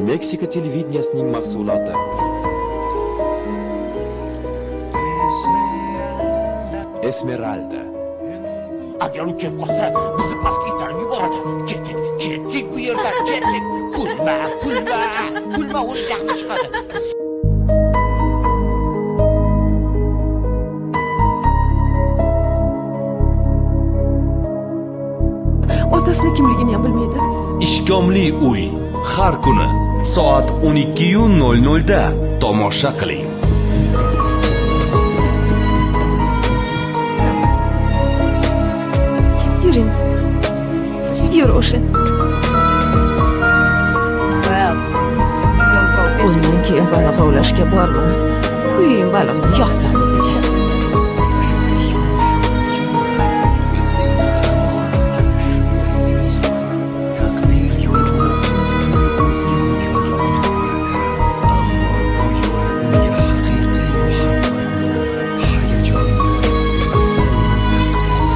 Meksika televideniyasining mahsuloti. Esmeralda. Agar u kelib qolsa, bizni pastga itarib yuboradi. Ketdik, ketdik bu yerdan, ketdik. Kulma, kulma, kulma, uni jahli chiqadi. Otasini kimligini ham bilmaydi. Ishkomli uy har kuni soat 12:00 da tomosha qiling. Yuring. Yur o'sha. Undan keyin baliq ovlashga borma. Uying baliqni yoqtirmaydi. Bizning qahramon ana shunday inson. Taqdir yo'li uni butkul o'zga dunyoga olib boradi. Ammo bu yo'l unga haqiqiy muhabbatni, hayajonni va sinovni taqdim etadi.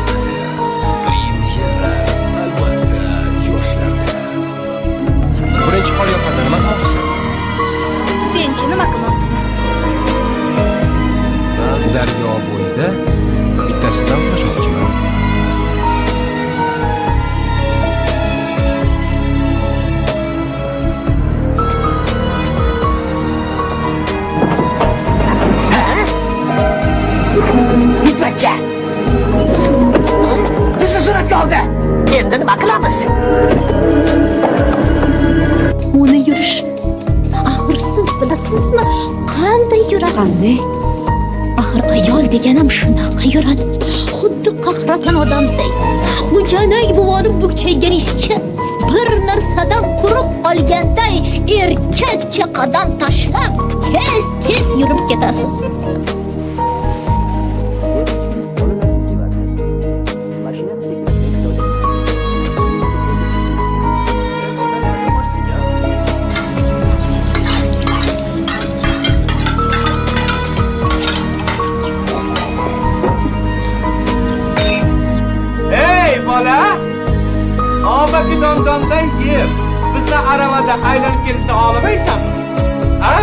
Premyera albatta yoshlarda. Birinchi qor yoqqanda nima qilmoqchisan? Senchi, nima qilmoqchisan? Man daryo bo'yida bittasi bilan uxlashmoqchiman. Itbachcha. Bizni suratga oldi. Endi nima qilamiz? Uni yurish. Axir siz bilasizmi, qanday yurasiz? Qanday? Axir ayol deganim shunaqa yuradi. Xuddi qahratan odamday. G'ujanak buvoni bukchaygan ishchi bir narsadan quruq qolganday erkakcha qadam tashlab tez tez yurib ketasiz. Bolalarni sevardi. Mashinani sekinroq haydadi. Ey bola! Obaki dondondan yeb, bizni aravada aylanib kelishni xohlamaysanmi? Ha?